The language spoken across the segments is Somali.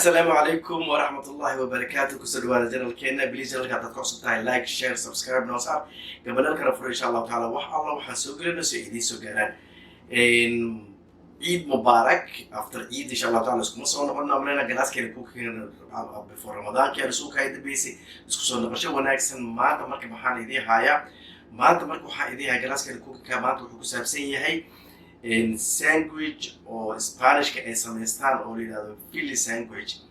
Asalaamu calaykum waraxmat ullahi wabarakaatu. Kusoo dhawaada channelkeena. Please, channelka haddaad ka cusub tahay, like, share, subscribe noo saar, gambaleelkana furo, insha Allahu tacaala wax alla waxaan soo gelinno si ay idiin soo gaaraan. Ciid mubaarak. After ciid, insha Allahu taala, iskuma soo noqono amrena galaaskeena ku keena before Ramadaankeena suuka ay dambeysay. Isku soo noqosho wanaagsan. Maanta marka maxaan idiin hayaa? Maanta marka waxaan idiin hayaa galaaskeena kuka. Maanta wuxuu ku saabsan yahay sandwich oo Spanishka ay samaystaan oo la yidhahdo Philly sandwich.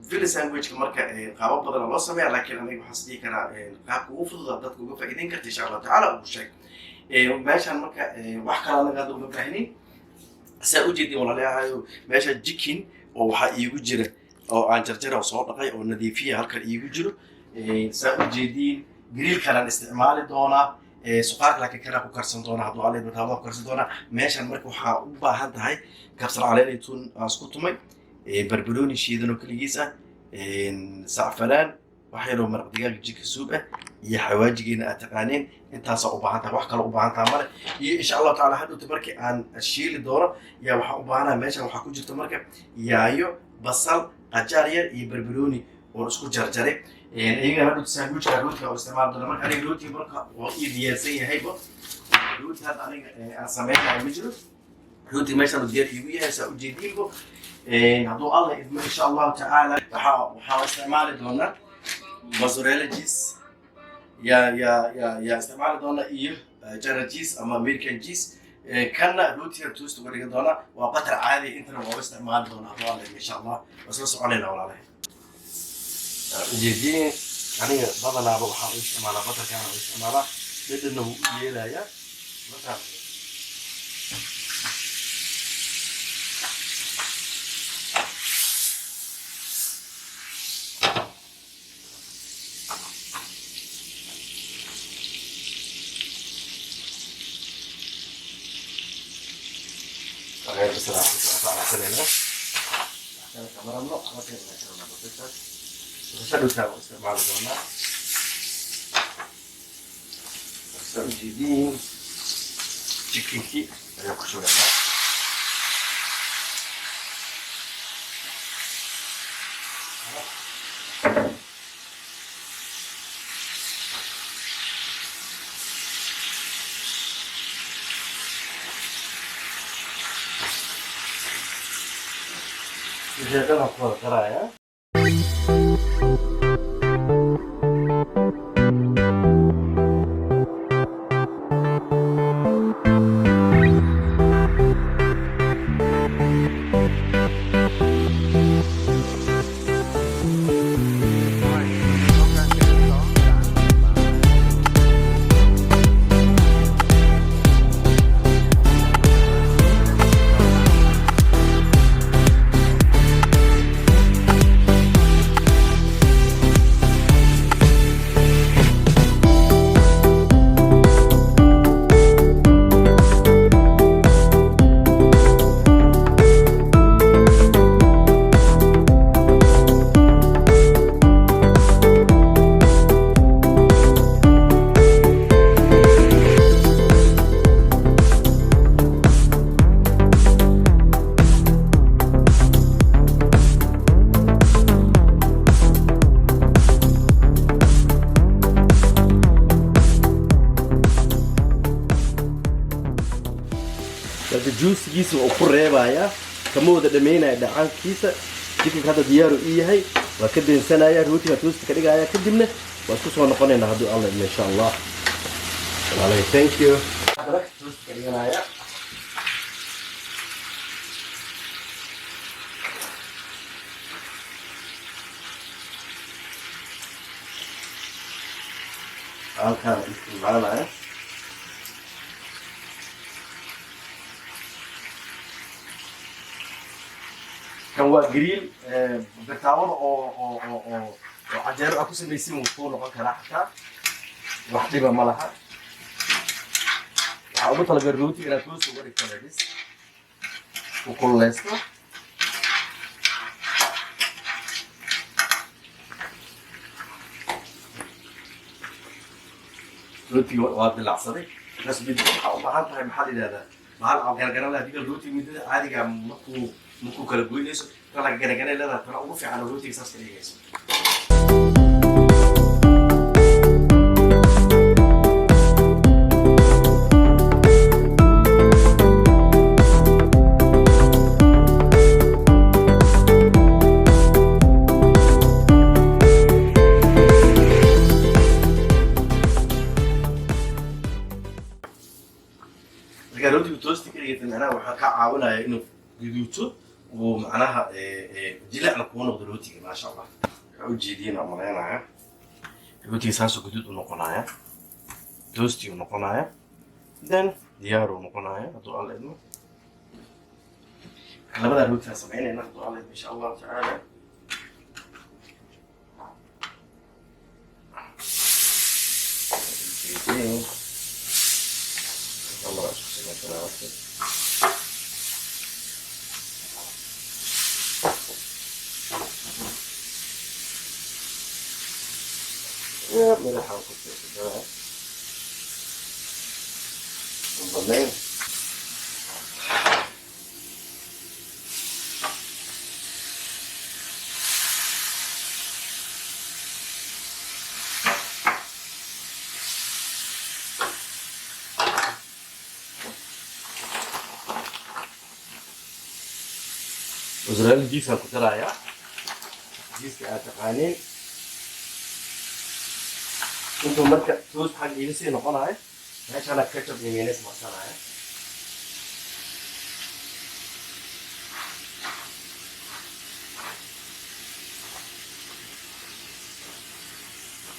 Philly sandwichka marka qaabo badan loo sameeya, laakiin aniga waxaan is dhihi karaa qaabka ugu fududa dadka uga faa'iideyn karta, insha Allahu tacaala, ugu sheeg. Meeshaan marka wax kale anaga hadda uma baahnin. Saa ujeedin, walaalayahayo, meesha chicken oo waxaa iigu jira oo aan jarjara oo soo dhaqay oo nadiifiya halkan iigu jiro. Saa ujeediin, grillkanaan isticmaali doonaa suqaarka, laakiin kanaa ku karsan doona hadduu Alle taabada ku karsan doonaa. Meeshan marka waxaa u baahan tahay kabsar caleen iyo tuun aan isku tumay, barbarooni shiidan oo keligiis ah, sacfaraan, wax yaroo maraq digaag chicken soup ah iyo xawaajigeena aad taqaaneen. Intaasaa u baahan tahay, wax kale u baahan tahay male. Iyo insha Allahu tacaala hadhowta markii aan shiili doono yaa waxaan u baahanahay. Meeshan waxaa ku jirta marka yaayo, basal, qajaar yar iyo barbarooni oon isku jarjaray. Iyagana hadhowta sandwichka rootiga oo isticmaali doona. Marka aniga rootiga marka waa ii diyaarsan yahayba. Rooti hadda aniga aan sameynayo ma jiro. Rootiga meeshaan uu diyaar iigu yahay, saa ujeediinbo. Hadduu Alla idmo, insha Allahu tacaala, waxaa isticmaali doonaa mozzarella cheese yaa isticmaali doona iyo cheddar cheese ama American cheese. Kanna rootiga toast uga dhigan doona, waa butter caadi. Intana waa u isticmaali doonaa hadduu Alla idmo, insha Allah. Waa isla soconayna, walaalahay. Ujeediin, aniga badanaaba waxaa u isticmaalaa butterkaana u isticmaalaa, dhadhanna wuu u yeelayaa markaa. غير بس راح kama rabno basasha isticmaali doonaa. Saa ujeediin, chickenkii ayaa ku shubaynaa. Wixii dhan aan ku wada darayaa. Alright, so program Marka juusigiisa uu ku reebayaa, kama wada dhameynaya dhacaankiisa. Chickenka hadda diyaaru ii yahay, waa ka deensanaya, rootiga toast ka dhigaya, kadibna waa isku soo noqonaynaa hadduu Alla idmo, insha Allah. Walaalahay, thank you. Haddana toast ka dhiganaya. Halkaan isticmaalanaya. Kan waa grill, birtaawada oo canjeero aa ku samaysin wuu kuu noqon karaa xataa, wax dhiba ma laha. Waxaa ugu talagal rooti inaad toos uga dhigto, lebis u kululeysto. Rootiga waa dilacsaday bas. Mid waxaa u baahan tahay, maxaa la yidhahdaa, bahal aan gargaran laha digal. Rootiga midada caadiga markuu Markuu kala goynayso tana ganagana leedahay, tana ugu fiican oo rootiga saas ka dhigayso. Markaa rootiga toast-i ka dhigata, macnaha waxaa kaa caawinaya inuu guduuto uu macnaha jilicna kuu noqdo rootiga. Maasha Allah, waxaa ujeediin aan malaynaya rootiga saasoo guduud u noqonaya, toasty u noqonaya, then diyaar uu noqonaya hadduu Alla idmo. Marka labadaa rootigaa samaynayna hadduu Alla idmo, insha Allahu tacaala. Ujeediin Allah isku samaysanaa waqti. Ya, madaxaan ku fiirsadaa badnayn. Mozzarella cheese aan ku darayaa, cheese-ka aad taqaaniin. Intuu marka toast xagga iga sii noqonayo, meeshaana ketchup iyo mayonnaise marsanaya.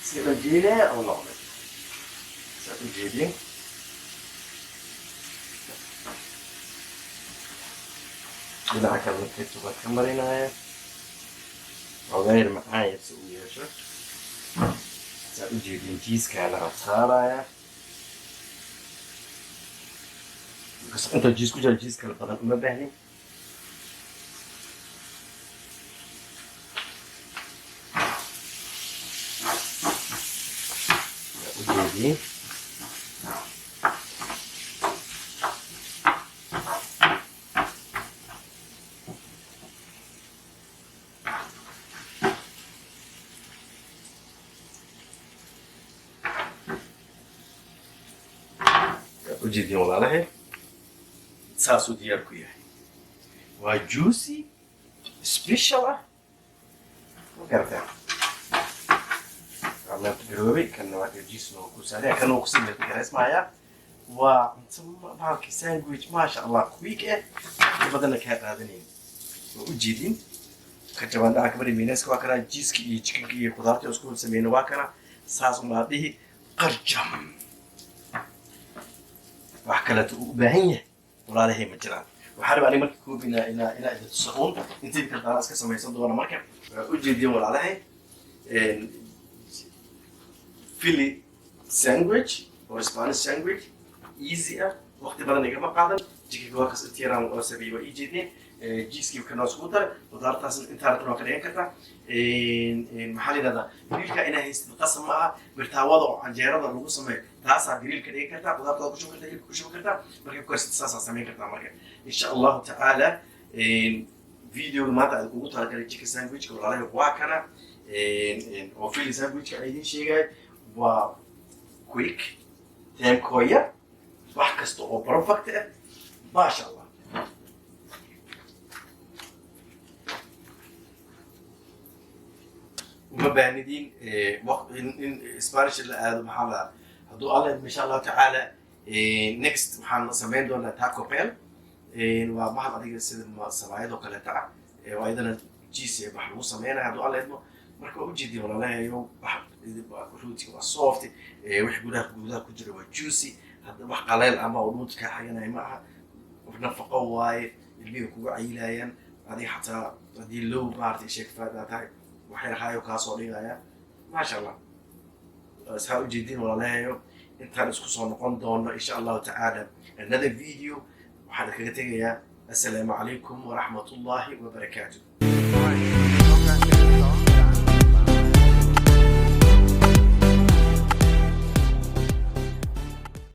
Si ujeedee u noqday, saa u jeedin. Dhinaca kalena ketchup aan ka marinaya, xogaa macaan yar si uu yeesho. Saa u jeedin, cheese-kaana aan saaraya. Inta cheese ku jira, cheese kale badan uma baahnin. Saa u jeedin, u jeedin walaalahay, saasuu diyaar ku yahay. Waa juicy special ah, ma garataa? Waa melt garoobay. Kanna waa cheese noo ku saaray, kan uu kusii melt garaysmaya. Waa cunto bahalkii sandwich, maasha Allah, quick eh, inta badanna kaa qaadanayn. Waa u jeedin, kajabaan dhaca kabari, mayonnaise-ka waa kana, cheese-ka iyo chicken-ka iyo khudaartii oo isku sameyna waa kana. Saas umaa dhihi qarjam. Wax kaleeto uu u baahan yahay walaalahay ma jiraan. Waxaa rabaa aniga marka koob inaa idin tuso uun intii kartaana iska samaysan doona. Marka waa u jeediyeen walaalahay, Philly sandwich oo Spanish sandwich easy ah, waqti badan igama qaadan. Chicken-ka waa kas inta yaraan oo sameeyey, waa ii jeediyeen. Cheese-kii kana iskugu daray, khudaartaas intaa rabtan waa ka dhigan kartaa. Maxaa la yidhahdaa, grill-ka inaa haystid qasab ma aha. Birtaawada oo canjeerada lagu sameeyo taasaa grill ka dhigan kartaa, khudaartaada ku shuban kartaa, hilibka ku shuban kartaa. Markay ku karsid saasaa samayn kartaa. Marka insha Allahu tacaala videoga maanta aad kugu talagalay chicken sandwichka walaalahay waa kana, oo Philly sandwichka aan idiin sheegay. Waa quick teemkooya, wax kasta oo perfect ah, maasha Allah. Uma baahnidiin in Spanish la aado. Maxaa la, hadduu Alla idmo, insha Allahu tacaala, next waxaan samayn doonaa Taco Bell. Waa bahal adiga sida sabaayad oo kaleeta ah, waa iyadana cheese wax lagu sameynaya hadduu Alla idmo. Marka waa ujeediya walaalahayo, wax rootiga waa soft, wix gudaha ku jira waa juicy. Hadda wax qaleyl ama oo dhuunta kaa xaganaya ma aha. Nafaqo waaye, ilmihi kugu cayilayaan, adiga xataa haddii low maaragtay sheeg faadaa tahay, waxay rahaayo kaasoo dhigaya, maasha Allah. Saa ujeedin walaalahayo, intaan isku soo noqon doono insha Allahu tacaala another video, waxaan kaga tegayaa assalaamu calaykum waraxmat ullahi wabarakaatu.